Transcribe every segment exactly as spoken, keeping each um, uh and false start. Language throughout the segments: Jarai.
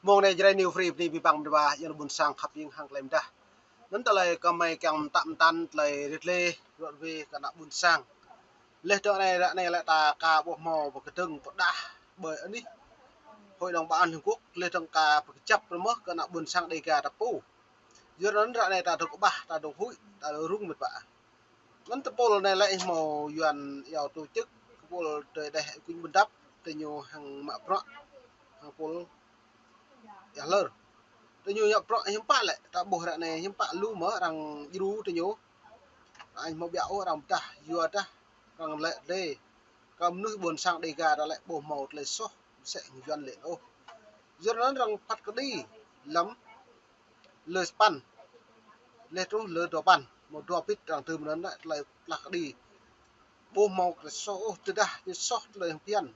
Mơ̆ng anai Jrai New Free bơni abih bang mơdua, yua ană ƀôn sang khăp ing hăng tơlơi mơdah. Anŭn tơlơi kơmơi kiăng mơtă mơtăn tơlơi rĭt lĕ, rŏt wĕ kơ ană ƀôn sang. Leh dơ̆ng anai ră anai lĕ ta aka ƀu hmâo pơkơdơ̆ng pơdah ƀơi anih Hội đồng Bảo an Liên Hợp Quốc, leh dơ̆ng aka pơkơjăp rơmơ̆ kơ ană ƀôn sang Dêga ta pô. Yua anŭn ră anai ta dŏ kơƀah, ta dŏ huĭ, ta dŏ rŭng mĕt wa. Anŭn tơpul anai lĕ hmâo Yuan iâu tổ chức, tơpul tơdeh Y Quynh Bundap, tơ ñu hăng mă bruă, hăng pul ia hlơr. Tơ ñu mă bruă hiư̆m pă lĕ, ta ƀuh ră anai hiư̆m pă lu mơ̆ arăng djru tơ ñu. Anai hmâo ƀiă ôh arăng pơdah, yua dah arăng lĕ lĕ. Kơ mơnuih ƀôn sang Dêga ta lĕ ƀu hmâo tơlơi soh, mơsĕ hăng Yuan lĕ ôh. Yua anŭn arăng phat kơđi lăm lơ sapăn, leh truh lơ dua păn, hmâo dua bit arăng tơm anŭn lĕ tơlơi plah kơđi. Ƀu hmâo tơlơi soh ôh, tơdah ñu soh tơlơi hăng phiăn.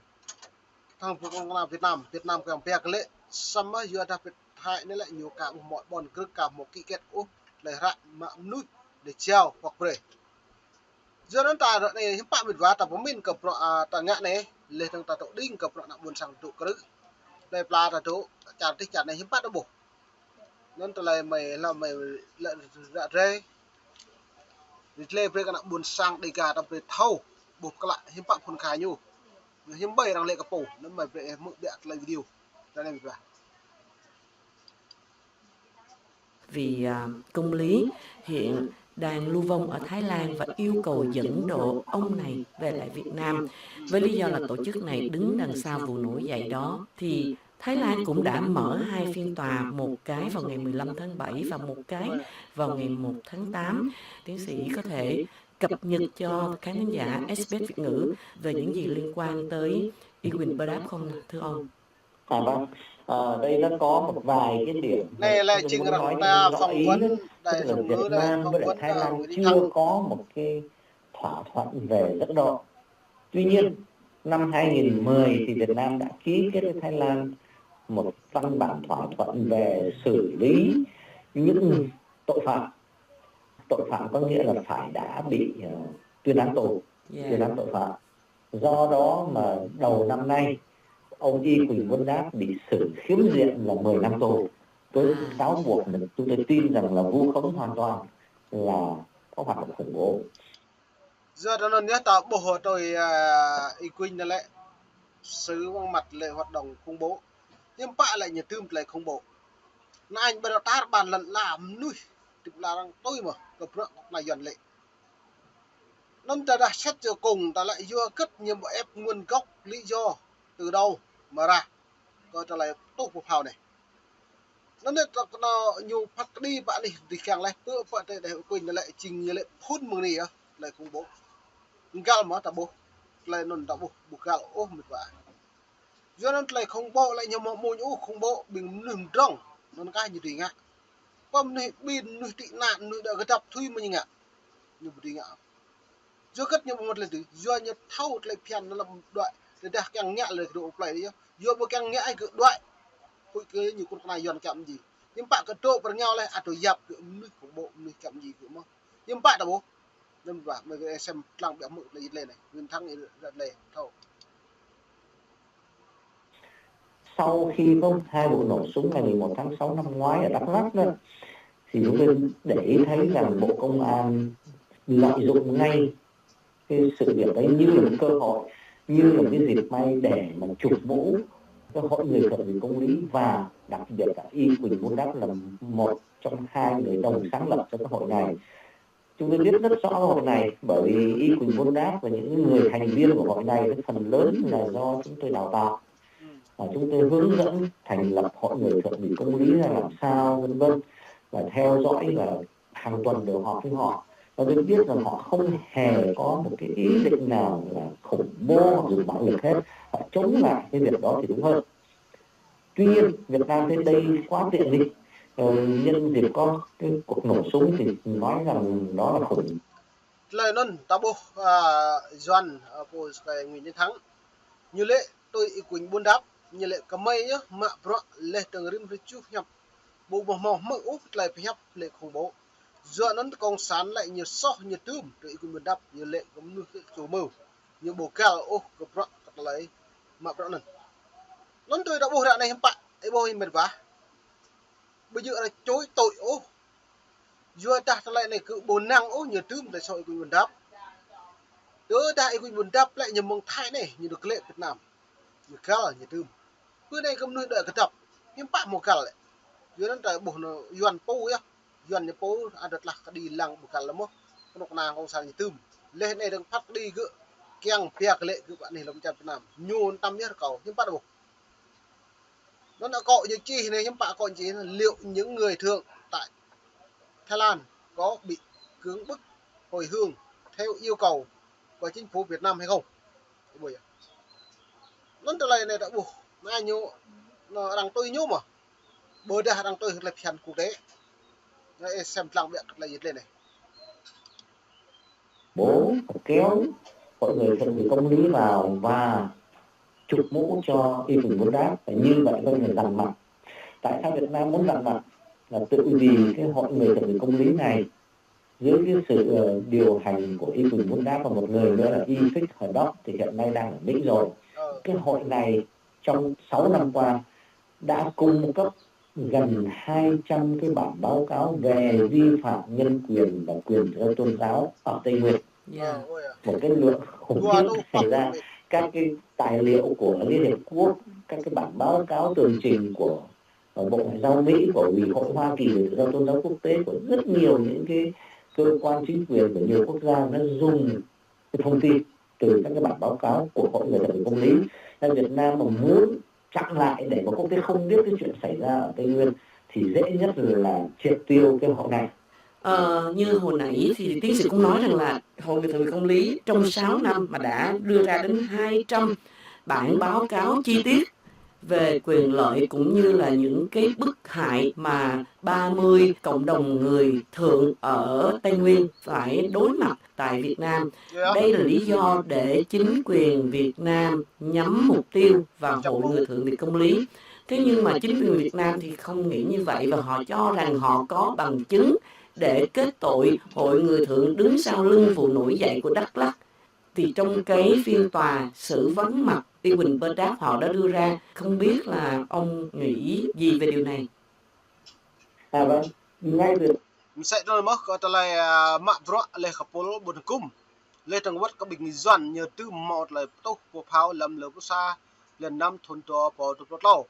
Hăng pơkŏn kơna Việt Nam, Việt Nam kiăng pia kơ lĕ, samơ̆ yua dah Việt Thái anai lĕ ñu aka ƀu hmâo ƀôn krư̆, aka ƀu hmâo ký kết ôh, tơlơi hră mă mơnuih, tơlơi jao hoặc brơi. Yua anŭn ta ră anai hiư̆m pă mĕt wa ta pơmĭn kơ bruă, a, ta ngă anai, leh dơ̆ng ta dŏ đing kơ bruă ană ƀôn sang dŏ krư̆. Tơlơi pla ta dŏ, čar tih čar anai hiư̆m pă ta ƀuh. Anŭn tơlơi mơi, hlâo mơi lĕ ră ruai. Rĭt lĕ brơi kơ ană ƀôn sang Dêga ta brơi thâo, ƀuh klă hiư̆m pă phŭn kha ñu. Hiư̆m ƀai arăng lĕ kơ pô, anŭn mơi brơi hmư̆ ƀiă tơlơi video. Ră anai mĕt wa. Vì, à, công lý, hiện đang lưu vong ở Thái Lan và yêu cầu dẫn độ ông này về lại Việt Nam. Với lý do là tổ chức này đứng đằng sau vụ nổi dậy đó, thì Thái Lan cũng đã mở hai phiên tòa, một cái vào ngày mười lăm tháng bảy và một cái vào ngày một tháng tám. Tiến sĩ có thể cập nhật cho khán thính giả ét bê ét Việt ngữ về những gì liên quan tới Y Quynh Bundap không, thưa ông? À, vâng. Ờ, đây nó có một vài cái điểm mà chúng tôi muốn nói cho nó rõ ý đó, tức là Việt Nam với lại Thái Lan chưa có một cái thỏa thuận về dẫn độ. Tuy nhiên, năm hai nghìn mười thì Việt Nam đã ký kết với Thái Lan một văn bản thỏa thuận về xử lý những tội phạm. Tội phạm có nghĩa là phải đã bị, ờ, tuyên án tù, tuyên án tội phạm. Do đó mà đầu năm nay, ông Y Quynh Bundap bị xử khiếm diện là mười năm tù với cáo buộc mà chúng tôi tin rằng là vu khống hoàn toàn là có hoạt động khủng bố. Yua anŭn yơh ta ƀuh tui, a, Y Quynh anai lĕ, sư vắng mặt lĕ hoạt động khủng bố. Hiư̆m pă lĕ ñu tơm tơlơi khủng bố. Anŭn ƀơi tar ƀar lŏn ala mơnuih, tip la arăng tui mơ̆, kơ bruă kơ kơna Yuan lĕ. Anŭn ta dah xét cho cùng ta lĕ yua hơget ñu ƀu ĕp nguồn gốc lý do từ đâu mà ra. Kơ tơlơi tuh pơphao anai. Anŭn anai ta kơna ñu phat kơđi pă anih dih kiăng leh pơ pă tơdeh Y Quynh anai lĕ jing ñu lĕ phŭn mơ̆ng anai yơh, tơlơi khủng bố. Găl mơ̆ ta ƀuh, tơlơi anŭn ta ƀuh, ƀu găl ôh mĕt wa. Yua anŭn tơlơi khủng bố lĕ ñu hmâo mơ̆ ñu ôh khủng bố ƀing mơnuih mơdrŏng, anŭn kah ñu dưi ngă. Pơ mơnuih ƀing, mơnuih tị nạn, mơnuih đa kơdăp tui mơ̆ ñu ngă. Ñu ƀu dưi ngă. Yua hơget ñu ƀu mŭt lĕ tui, yua ñu thâo tơlơi phiăn anŭn lăm đuaĭ, tơdah kiăng ngă lĕ kơ dŏ plơi yơh. Yua ƀu kiăng ngă ai kơ đuaĭ. Huĭ kơ ñu kơnuk kơna Yuan kiăng mơ̆n ji. Hiư̆m pă kơ dŏ pơ rơngiao leh, ăt dŏ yap kơ mơnuih khủng bố, mơnuih kiăng mơ̆n ji kơ mơ̆. Hiư̆m pă ta ƀuh. Anŭn ƀă, mơi kơ sem tlang ƀiă hmư̆ tơlơi yit lĕ anai. Win thăng yit lĕ, thâo. Sau khi có hai vụ nổ súng ngày mười một tháng sáu năm ngoái ở Đắk Lắk đó, thì chúng tôi để ý thấy rằng Bộ Công an lợi dụng ngay cái sự việc đấy như là một cơ hội, như là một cái dịp may để mà chụp mũ cái hội người thợ vì công lý và đặc biệt là Y Quynh Bundap là một trong hai người đồng sáng lập cho cái hội này. Chúng tôi biết rất rõ hội này bởi vì Y Quynh Bundap và những người thành viên của hội này, cái phần lớn là do chúng tôi đào tạo. Và chúng tôi hướng dẫn thành lập hội người thợ vì công lý ra làm sao, vân vân. Và theo dõi và hàng tuần đều họp với họ. Và tôi biết rằng họ không hề có một cái ý định nào là khủng bố hoặc dùng bạo lực hết. Họ chống lại cái việc đó thì đúng hơn. Tuy nhiên, Việt Nam thấy đây quá tiện nghi. Ờ, nhân dịp có cái cuộc nổ súng thì nói rằng đó là khủng. Tơlơi anŭn ta ƀuh, a, Yuan, a, pô sơkai Nguyễn Chiến Thắng. Ñu lĕ tui Y Quynh Bundap, ñu lĕ kơmơi yơh mă bruă leh dơ̆ng rĭm hrơi čuh hiăp. Ƀu ƀuh hmâo hmư̆ ôh tơlơi pơhiăp lĕ khủng bố. Yua anŭn cộng sản lĕ ñu soh ñu tơm tui Y Quynh Bundap, ñu lĕ kơ mơnuih kơ čô mơ̆. Ñu ƀu găl ôh kơ bruă kơ tơlơi mă bruă anŭn. Anŭn tui ta ƀuh ră anai hiư̆m pă. Ih ƀuh ih mĕt wa. Ƀu djơ̆ arăng čuĭ tui ôh. Yua dah tơlơi anai kơ ƀu năng ôh ñu tơm tơlơi soh Y Quynh Bun Đap. Tơdah Y Quynh Bun Đap lĕ ñu mơ̆ng Thái anai, ñu dŏ glaĭ Việt Nam. Ñu găl ñu tơm. Bơ anai kơ mơnuih đuaĭ kơdŏp. Hiư̆m pă hmâo găl lĕ. Yua anŭn ta ƀuh ñu Yuan pô yơh. Yuan ñu pô ada tơlơi kơđi lăng ƀu găl lĕ mơ̆n. Kơnuk kơna kông san ñu tơm. Laih anai dơ̆ng phat kơđi gơ̆ kiăng pia glaĭ gơ̆ pơ anih lŏn čar Việt Nam. Ñu tơm yơh rơkâo. Hiư̆m pă ƀuh. Anŭn akŏ ñu čih anai, hiư̆m pă akŏ ñu čih anai, liệu những người Thượng tại Thái Lan có bị cưỡng bức hồi hương theo yêu cầu của chính phủ Việt Nam hay không? Ih ƀuh yơh. Anŭn tơlơi anai ta ƀuh, anai ñu, anŭn arăng tui ñu mơ̆n. Ƀôdah arăng tui tơlơi phiăn quốc tế. Anai ih sem lăng biă kơ tơlơi yit lĕ anai. Bố kéo hội người thượng vị công lý vào và chụp mũ cho Y Quynh Bun Đap, và như vậy coi như là dằn mặt. Tại sao Việt Nam muốn dằn mặt? Là tự vì cái hội người thượng vị công lý này, dưới cái sự, ờ, điều hành của Y Quynh Bun Đap và một người nữa là Y Phích Hờ Đốc thì hiện nay đang ở Mỹ rồi. Cái hội này trong sáu năm qua đã cung cấp gần hai trăm cái bản báo cáo về vi phạm nhân quyền và quyền tự do tôn giáo ở Tây Nguyên. Một cái lượng khủng khiếp xảy ra. Các cái tài liệu của Liên Hiệp Quốc, các cái bản báo cáo tường trình của, ờ, Bộ Ngoại giao Mỹ, của Ủy hội Hoa Kỳ về tự do tôn giáo quốc tế, của rất nhiều những cái cơ quan chính quyền của nhiều quốc gia, nó dùng cái thông tin từ các cái bản báo cáo của Hội người thượng vị công lý. Là Việt Nam mà muốn chặn lại để mà quốc tế không biết cái chuyện xảy ra ở Tây Nguyên thì dễ nhất là triệt tiêu cái hội này. Ờ, như hồi nãy thì tiến sĩ cũng nói rằng là Hội người thượng vị công lý trong sáu năm mà đã đưa ra đến hai trăm bản báo cáo chi tiết về quyền lợi cũng như là những cái bức hại mà ba mươi cộng đồng người Thượng ở Tây Nguyên phải đối mặt tại Việt Nam. Đây là lý do để chính quyền Việt Nam nhắm mục tiêu vào Hội người thượng vị công lý. Thế nhưng mà chính quyền Việt Nam thì không nghĩ như vậy và họ cho rằng họ có bằng chứng để kết tội Hội người thượng đứng sau lưng vụ nổi dậy của Đắk Lắk. Thì trong cái phiên tòa xử vắng mặt Y Quynh Bơ Đáp họ đã đưa ra, không biết là ông nghĩ gì về điều này? À, vâng. Ngay từ Mơsĕ tơl mơ̆ kơ tơlơi, a, mă bruă laih kơ pul ƀun hơkŭm. Laih dơ̆ng wơ̆t kơ ƀing Yuan ñu tŭm hmâo tơlơi pơtuh pơphao lăm lơ pluh sa, lơ năm thŭn dua rơbâo dua pluh klâo.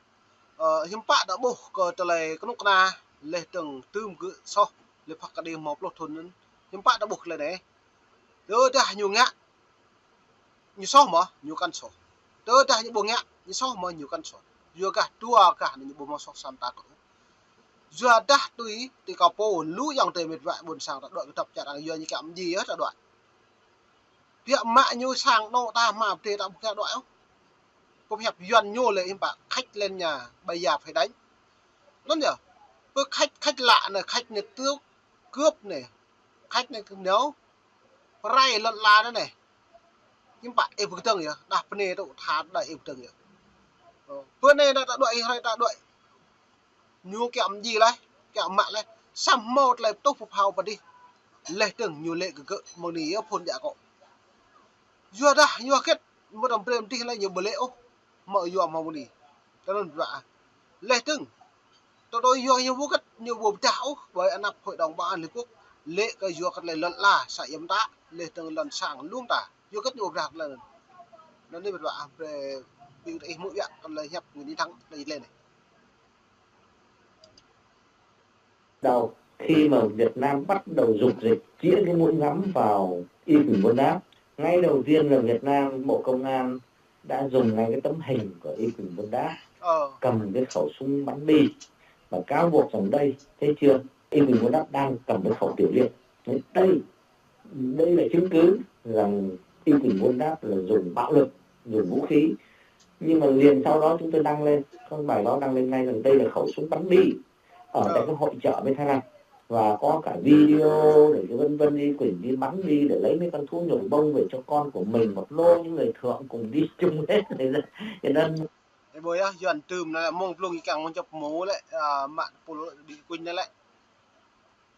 Ơ, hiư̆m pă ta ƀuh kơ tơlơi kơnuk kơna, laih dơ̆ng tŭm gơ̆ soh, laih phat kơđi hmâo pluh thŭn anŭn. Hiư̆m pă ta ƀuh tơlơi anai. Tơdah ñu ngă, ñu soh mơ̆, ñu kăn soh. Tơdah ñu ƀu ngă, ñu soh mơ̆, ñu kăn soh. Yua gah dua gah anai ñu ƀu hmâo soh sam ta kơ. Yua dah tui, tui kâo pô, lu ayŏng adơi mĕt wa ƀôn sang ta đuaĭ kơ dăp čar arăng yua ñu kiăng mơjĭ yơh ta đuaĭ. Biă mă ñu sang anŏ ta mă pơdơi ta ƀu kiăng đuaĭ ôh. Pơhiăp Yuan ñu lĕ hiư̆m pă, khách lên nhà bây giờ phải đánh. Anŭn yơh. Pơ khách, khách lạ anai, khách anai tước, cướp anai. Khách anai kơ nao. Pơrai lŏn ala anai. Hiư̆m pă ih pơkơdơ̆ng yơh, đah pơnê tŭ tha đah ih pơkơdơ̆ng yơh. Ơ, pơ anai ta đuaĭ, ih rai ta đuaĭ. Ñu kiăng mơjĭ laih, kiăng mă laih. Samơ̆ hmâo tơlơi pơtuh pơphao pơ adih. Laih dơ̆ng ñu lĕ kơ gơ̆ mơ̆ng anai yơh phŭn djă akŏ. Yua dah, yua hơget, mơ̆ tơm brơi mơdih laih ñu ƀu lĕ ôh. Mơ̆ yua hmâo mơ̆ng anai. Tơl anŭn ƀră. Laih dơ̆ng. Tơdơi yua ñu ƀu hơget, ñu ƀu pơdah ôh, ƀơi anăp Hội đồng Bảo an Liên Hợp Quốc, lĕ kơ yua kơ tơlơi lŏn ala, sa yơ̆m ta, laih dơ̆ng lŏn sang lung ta. Yua hơget ñu ƀu pơdah tơlơi anŭn. Anŭn anai ƀră, brơi, ƀing ta ih hmư̆ yơh, tơlơi hiăp Nguyễn Thắng, tơlơi lĕ anai. Đầu, khi mà Việt Nam bắt đầu dục dịch chĩa cái mũi ngắm vào Y Quynh Bôn Đáp, ngay đầu tiên là Việt Nam, Bộ Công an đã dùng ngay cái tấm hình của Y Quynh Bôn Đáp, ờ, cầm cái khẩu súng bắn bi và cáo buộc rằng đây, thấy chưa, Y Quynh Bôn Đáp đang cầm cái khẩu tiểu liên. Đấy, đây, đây là chứng cứ rằng Y Quynh Bôn Đáp là dùng bạo lực, dùng vũ khí. Nhưng mà liền sau đó chúng tôi đăng lên, có bài báo đăng lên ngay rằng đây là khẩu súng bắn bi ở, ờ, tại cái hội chợ bên Thái Lan. Và có cả video để cho vân vân, Y Quynh đi bắn bi để lấy mấy con thú nhồi bông về cho con của mình, một lô những người thượng cùng đi chung hết. Cho nên Ih ƀuh yơh, Yuan tŭm anai lĕ mơ̆ng blung ih kiăng mơ̆ng čŏp mơ̆ lĕ, a, mă pul ƀing Y Quynh anai lĕ.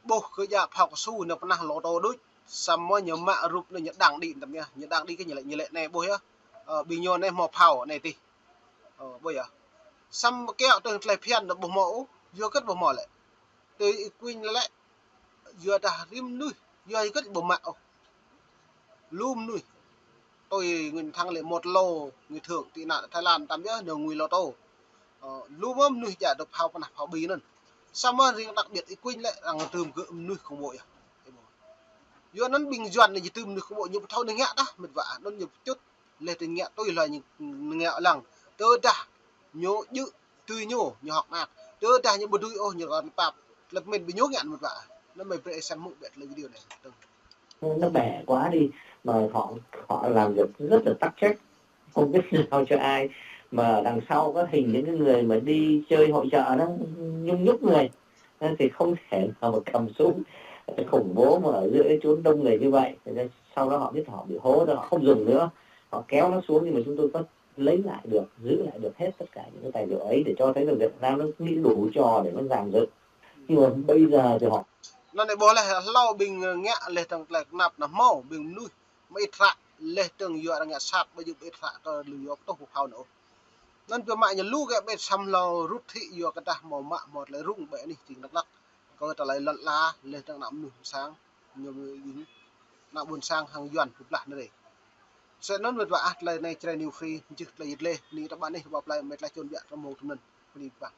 Ƀuh kơ djă phao cao su anai pơnah lŏ tô đôč, samơ̆ ñu mă rup anai ñu đang đĭ tơm yơh, ñu đang đĭ kơ ñu lĕ, ñu lĕ anai ƀuh yơh. Ơ, ƀing ñu anai hmâo phao anai tih. Ơ, ƀuh yơh. Samơ̆ kiaŏ tơ̆ng tơlơi phiăn anŭn ƀu hmâo ôh, yua hơget ƀu hmâo lĕ? Tui Y Quynh lĕ, yua dah rĭm mơnuih, yua hơget ƀu mă ôh. Lu mơnuih. Tui Nguyễn Thắng lĕ một lô người thượng tị nạn ở Thái Lan tăm yơh nao ngui lô tô. Ơ, lu mơnuih djă dŏ phao pơnah phao ƀing anŭn. Samơ̆ riêng đặc biệt Y Quynh lĕ arăng tơm gơ̆ mơnuih khủng bố yơh. Yua anŭn ƀing Yuan anai či tơm mơnuih khủng bố ñu ƀu thâo anai ngă dah, mĕt wa, anŭn ñu pơčŭt. Leh tơl ngă tui hlơi ñu ngă lăng. Tơdah ñu djơ̆ tui ñu, ñu hơ̆k mơak. Tơdah ñu ƀu dưi ôh, ñu rơkâo pap. Tơlơi pơmĭn ƀing ñu ngă mĕt wa. Anŭn mơi brơi sem hmư̆ ƀĕ tơlơi video anai. Nó bẻ quá đi, mà họ họ làm việc rất là tắc trách, không biết sao cho ai, mà đằng sau có hình những cái người mà đi chơi hội chợ đó nhung nhúc người. Thế thì không thể nào mà cầm súng khủng bố mà ở giữa cái chốn đông người như vậy. Thế nên sau đó họ biết họ bị hố đó, họ không dùng nữa, họ kéo nó xuống, nhưng mà chúng tôi có lấy lại được, giữ lại được hết tất cả những cái tài liệu ấy để cho thấy rằng Việt Nam nó nghĩ đủ trò để nó dàn dựng. Nhưng mà bây giờ thì họ Anŭn anai ƀuh leh, hlâo ƀing ngă leh tơ̆ng tơlơi kơnap anŭn hmâo, ƀing mơnuih mơit hră leh tơ̆ng yua arăng ngă sat, ƀu djơ̆ mơit hră kơ lu yua pơtuh pơphao anŭn ôh. Anŭn biă mă ñu lu gơ̆ ƀĕ samơ̆ hlâo rŭt hĭ yua kơ dah hmâo mă hmâo tơlơi rŭng ƀĕ anih tring Dak Lak. Kơ tơlơi lŏn ala leh tơ̆ng ană mơnuih ƀôn sang, ñu ƀing ană ƀôn sang hăng Yuan pơblah anai. Sĭt anŭn mĕt wa ah, tơlơi anai Jrai New Free, mơčih tơlơi yit leh, ni tơƀă anih rơbâo plơi mĕt lah čun biă tơmô tơmơ̆n. Bơni bah.